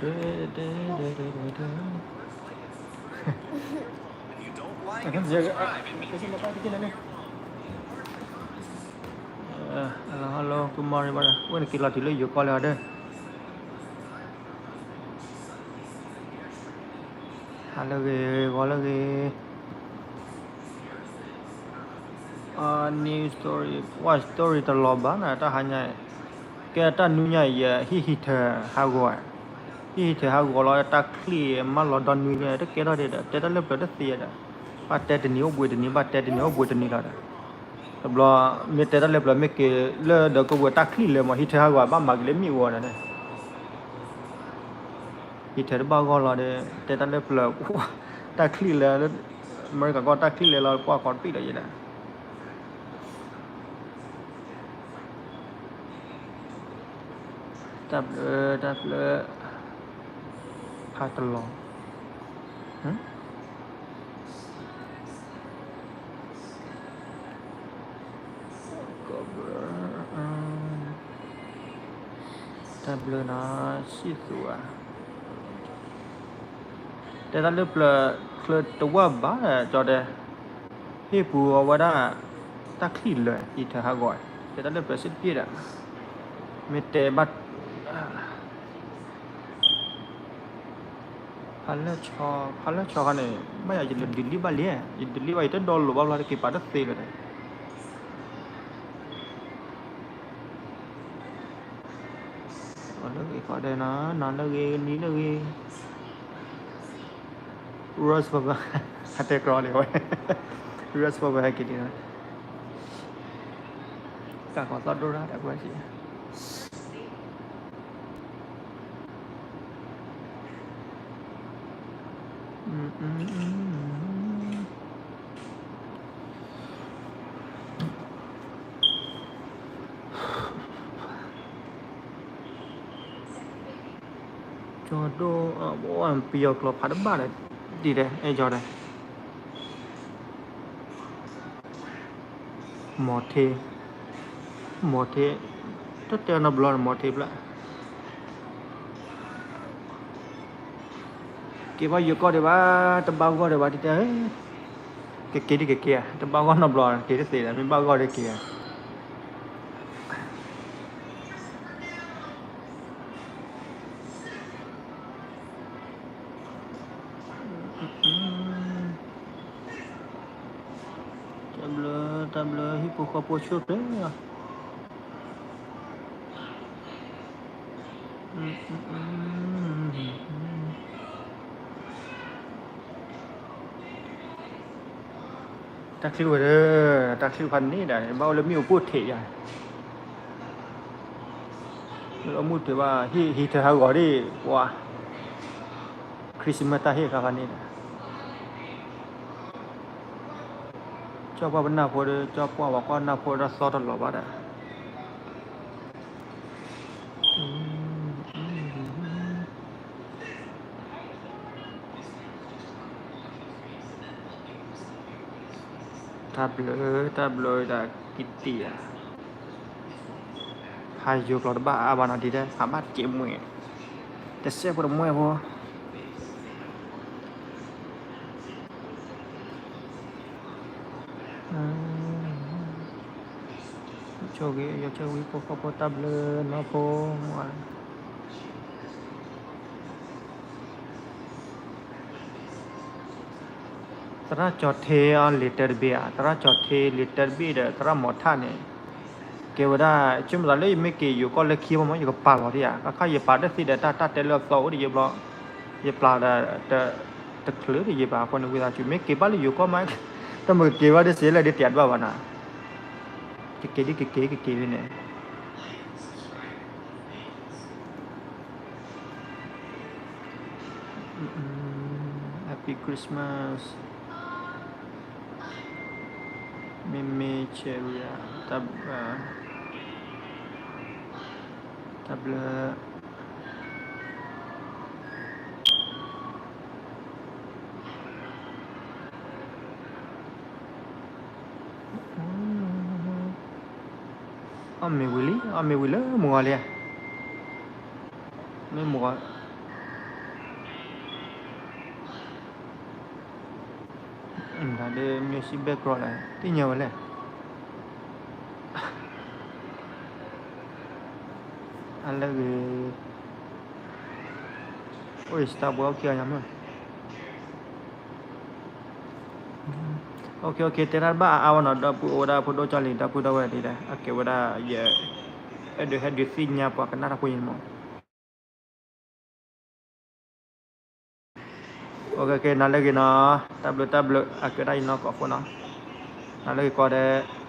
Hello, hello, good morning brother. ဝဲနက့ၤလီၤတုၤလၢယိၤကီၢ်လၢအီၤဒီး ဟါလၢအဂ့ၤ ဂီၤလၢအဂ့ၤ News story, watch story တလီၤဘၣ်နၤ တၢ်ဟါညါအံၤ, ကဲတၢ်နွံညါအံၤ ယဟံၣ်ဟံးထၢဟးဂီၤ, ဟံၣ်ဟံးထၢဟးဂီၤလီၤ တၢ်ချံၣ်မးလီၤဒီနွံညါ တကဲထီၣ်ဒံးဒီး တဲတၢ်လၢပျၢၤတသ့ဒီး, ဘၣ်တဲတနံၤအိၣ်ဘှံးတနံၤ ဘၣ်တဲတနံၤအိၣ်ဘှံးတနံၤလီၤဒီး, တဘျီ မ့ၢ်တဲတၢ်လၢပျၢၤ မ့ၢ်က့ၤလၢဒီးကဝဲၤတၢ်ချံၣ်လၢမး ဟံးထၢဟးဂီၤ ဘၣ်မၤက့ၤလၢမ့ၣ်အူအီၤဒီး ဟံးထၢတဘၣ်ဂီၢ်လီၤဒီး တဲတၢ်လၢပျၢၤ တၢ်ချံၣ်လၢ အမဲရကၤကီၢ်တၢ်ချံၣ်လဲၤလီၤ ပှၢ်ကီးတပံၣ်ဒီးယဲဒၣ် တၢ်ဘျၢ တၢ်ဘျၢ ဖးတလီၤ တၢ်ဘျၢနၤ စံၣ်သူၤဧါ တဲတၢ်လၢပျၢၤ ချၢတဝၢဘၣ်ဒီး ဟ့ၣ်ပူၤအဝဲဒၣ် တၢ်ချံၣ်လၢ ဟံးထၢဟးဂီၤ တဲတၢ်လၢပျၢၤစ့ၢ်တပျ့ၣ်ဒီး မ့ၢ်တဲဘၣ် ဖးလၢဆီ ဖးလၢဆီခါန့ၣ် ဘၣ်ယၤယလဲၤဒုးလံၣ်ဘၣ်လံ, ယဒုးလံၣ်ဘၣ် ယတဒိလိာ်ဘၣ်ဘျီ တက့ၤပာ်တသ့လၢၤဒီး လၢဂ့ၤခီဒဲးနၤ နၤလၢဂ့ၤ နံၤလၢဂ့ၤ Rose Papa ဟဲတဲကျီလံဝဲ Rose Papa ဟဲက့ၤလံ, တၢ်ကီသီၣ်ဒိၣ်ရၣ်တၢ်ကွၢ်စံး ကၠီဒိၣ် ပယီၤကျိာ်ဖးတဘၣ်ဒီး ဒ်လဲၣ် အဲၣ်ကၠီဒီး မီၤထ့, မီၤထ့, တၢ်တဲနီတဘျီန့ၣ် မီၤထ့ဖျၢၣ်, က့ၤဘၣ်ယိၤကီၢ်ဒံးဘၣ်, တဘၣ်ဂီၢ်ဒံးဘၣ် တတဲဧၢ, ကက့ၤဒ်ကက့ၤဧါ, တဘၣ်ဂီၢ်နီတဘျီ က့ၤတသ့ဒီး မ့ၢ်ဘၣ်ဂီၢ်ဒ်က့ၤဧါ. တၢ်ဘျၢ တၢ်ဘျၢ ဟံၣ်ဖိဃီဖိဆိၣ်ကျၢၤလီၤ. တၢ်ချံဝဲဒီး တၢ်ချံဖးန့ၣ်ဒၣ် ဘၣ်အိၣ်လၢမ့ၣ်အူပိၢ်ထံးယၤ လၢမုၢ်တ့ၤဘၣ် ဟံၣ် ဟံၣ်ထၢဟးဂီၤဒံး ပှၤ Christmas တၢ်ဟ့ၣ်ခါခါန့ၣ်ဒီး ကၠီပှၢ်ပနၢ်ဖိဒီး ကၠီပှၢ်ပှၤကွၢ်နၢ်ဖိဒီးသီတလီၤဘၣ်ဒီး တၢ်ဘျၢ တၢ်ဘျၢဒၣ်ကံတံၢ်ဧါ, ဖးယိၤကျိာ်တဘၣ်အါဘၣ်နီၤ ဒ်တဲ ဖးဘၣ်တက့ၢ်မွဲၢ်, တစဲးဖိတမွဲၢ်ဖိ ဆိၣ်ဂ့ၤ ယဆိၣ်ဂ့ၤ ဖိဃီဖိတၢ်ဘျၢနီၢ်ဖိမး သရၣ်ကၠီၤထ့အီၤလံာ်တဲတဘ့ၣ်ဧါ, သရၣ်ကၠီၤထ့လံာ်တဲတဘ့ၣ်ဒီး သရၣ်မီၤထၣ်န့ၣ် ကဲဝဲဒၣ် ဆိကမိၣ်သးလၢယမ့ၢ်က့ၤယိၤကီၢ်လၢခံဘၣ်မး ယကပာ်လီၤဒံးဧါ, အခါယပာ်တသ့ဒီး တၢ်တၢ်တဲလၢအသီအိၣ်ဒံးယဘျီ, ယပာ်ဒီး တချုးဒံးယဘၣ်အဃိန့ၣ် ဝံသးစူၤ မ့ၢ်က့ၤဘၣ်လၢယိၤကီၢ်မး တမ့ၢ်ကက့ၤဘၣ်ဒ်စ့လၢဒ်တၢ်တဘၣ်ဘၣ်နၤ, ကက့ၤဒ်ကက့ၤကက့ၤဝဲန့ၣ် Happy Christmas မ့မ့ၢ် Cherry တၢ်ဘျၢ တၢ်ဘျၢ အီၣ်မ့ၤဝံၤလံ အီၣ်မ့ၤဝံၤလၢမုၢ်ဂီၤလံဧါ, မ့ၢ်မုၢ်ဂီၤ, ဒီး music background လၢ သ့ၣ်ညါဝဲလဲၣ်. အလၢဂ့ၤ, အိၣ် Starbucks အိၣ်ခံအီၤညါမ့ၢ်. အိၣ်ခ့ အိၣ်ခ့ တဲတၢ်တဘၣ်အါအါဝဲနီၤ, ဒီပုၢ်အိၣ်ဝဲဒၣ်ဖိဒိၣ်ကၠီလံ ဒီပုၢ်ဒီဝဲၢ်ဒ်လဲၣ်, အကဲဝဲဒၣ်ယ အဲၣ်ဒိးဟဲဒုးသ့ၣ်ညါပှၤကနၣ်တၢ်ဖိအံၤန့ၣ်မ့ၢ်. အိၣ်ခ့ နၤလၢဂ့ၤနီၤ, တၢ်ဘျုးတၢ်ဘျုး အကဲဒၣ်ယနီၢ်ကီၢ်ဖိနီၤ, နၤလၢဂ့ၤကီးဒဲး.